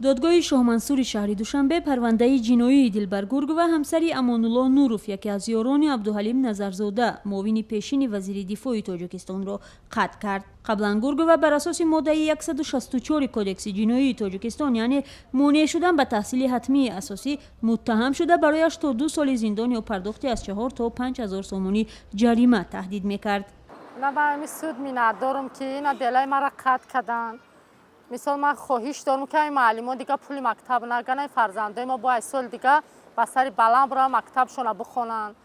Додгоҳи Шоҳмансури шаҳри Душанбе парвандаи ҷиноии Дилбар Гургова, ҳамсари Амонулло Нуров, яке аз ёрони Абдуҳалим Назарзода, муовини пешини вазири дифои Тоҷикистонро қатъ кард. Қаблан Гургова бар асоси моддаи 164 Кодекси ҷиноии Тоҷикистон, яъне монеъ шудан ба таҳсили ҳатмии асосӣ, муттаҳам шуда, барояш то 2 соли зиндон ё пардохти аз 4 то 5 ҳазор сомонӣ ҷарима таҳдид мекард. На, ба ҳами суд миннатдорам, ки ина делаи мара қатъ карданд. Мисол, ман хоҳиш дорам, ки ҳами муаллимон дига пули мактаб нагиранд. Фарзандои мо бояд соли дига ба сари баланд биранд, мактабшона бихонанд.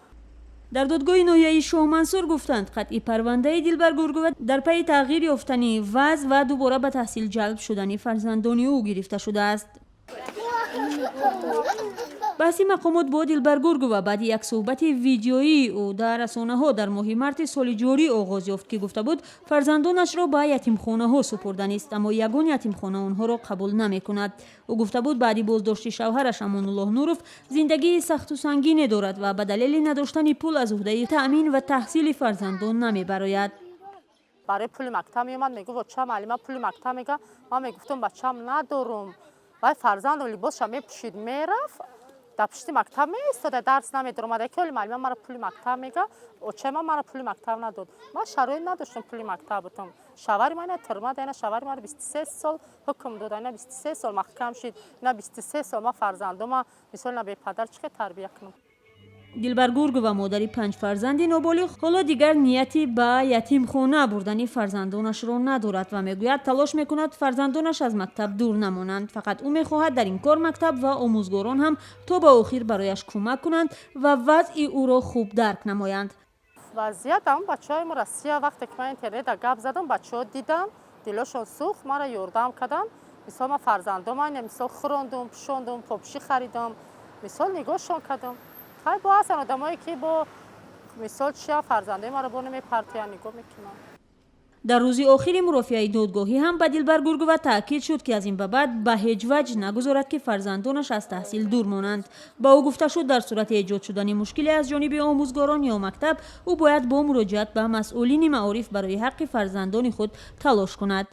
Дар додгоҳи ноҳияи Шоҳмансур гуфтанд, қатъи парвандаи Дилбар Гургова дар пайи тағйир ёфтани вазъ ва дубора ба таҳсил ҷалб шудани фарзандони ӯ гирифта шудааст. Баҳси мақомот бо Дилбар Гургова баъди як суҳбати видеоии ӯ дар расонаҳо дар моҳи марти соли ҷорӣ оғоз ёфт, ки гуфта буд, фарзандонашро ба ятимхонаҳо супурданист, аммо ягон ятимхона онҳоро қабул намекунад. Ӯ гуфта буд, баъди боздошти шавҳараш Амонуллоҳ Нуров зиндагии сахту сангине дорад ва ба далели надоштани пул аз уҳдаи таъмин ва таҳсили фарзандон намебарояд. Барои пули мактаб меомад, мегуфт: «Оча, муаллима пули мактаб мега». Ман мегуфтам: «Бачам, надорум». Вай фарзандам либосша мепӯшид, мерафт, дар пушти мактаб меистода, дарс намедоромада, ки оли муаллима мара пули мактаб мега, очаи ман мара пули мактаб надод. Ман шароит надоштам пули мактаб бутам. Шавари ман ина тюрьма, ина шавари мара 23 сол ҳукм дод, ина 23 сол маҳкам шид, ина 23 сол ман фарзандома, мисол, ина бепадар чӣ хел тарбия кунам? Дилбар Гургова, модари панҷ фарзанди ноболиғ, ҳоло дигар нияти ба ятимхона бурдани фарзандонашро надорад ва мегӯяд, талош мекунад фарзандонаш аз мактаб дур намонанд. Фақат ӯ мехоҳад дар ин кор мактаб ва омӯзгорон ҳам то ба охир барояш кӯмак кунанд ва вазъи ӯро хуб дарк намоянд. Вазъият ҳамн бачаҳои мо Россия, вақте ки ман интернетда гап задам, бачаҳо диданд, дилошон сӯхт, мара ёрдам карданд. Мисол, ман фарзандома, мисол, хӯрондум, пӯшондум, попӯшӣ харидам, мисол, нигоҳшон кардам. Хай, бо ҳастан одамое, ки бо, мисол, чия, фарзандои маро бо намепартоянд, нигоҳ мекунанд. Дар рӯзи охири мурофиаи додгоҳӣ ҳам ба Дилбар Гургова таъкид шуд, ки аз ин ба баъд ба ҳеҷ ваҷҳ нагузорад, ки фарзандонаш аз таҳсил дур монанд. Ба ӯ гуфта шуд, дар сурати эҷод шудани мушкиле аз ҷониби омӯзгорон ё мактаб, ӯ бояд бо муроҷиат ба масъулини маориф барои ҳаққи фарзандони худ талош кунад.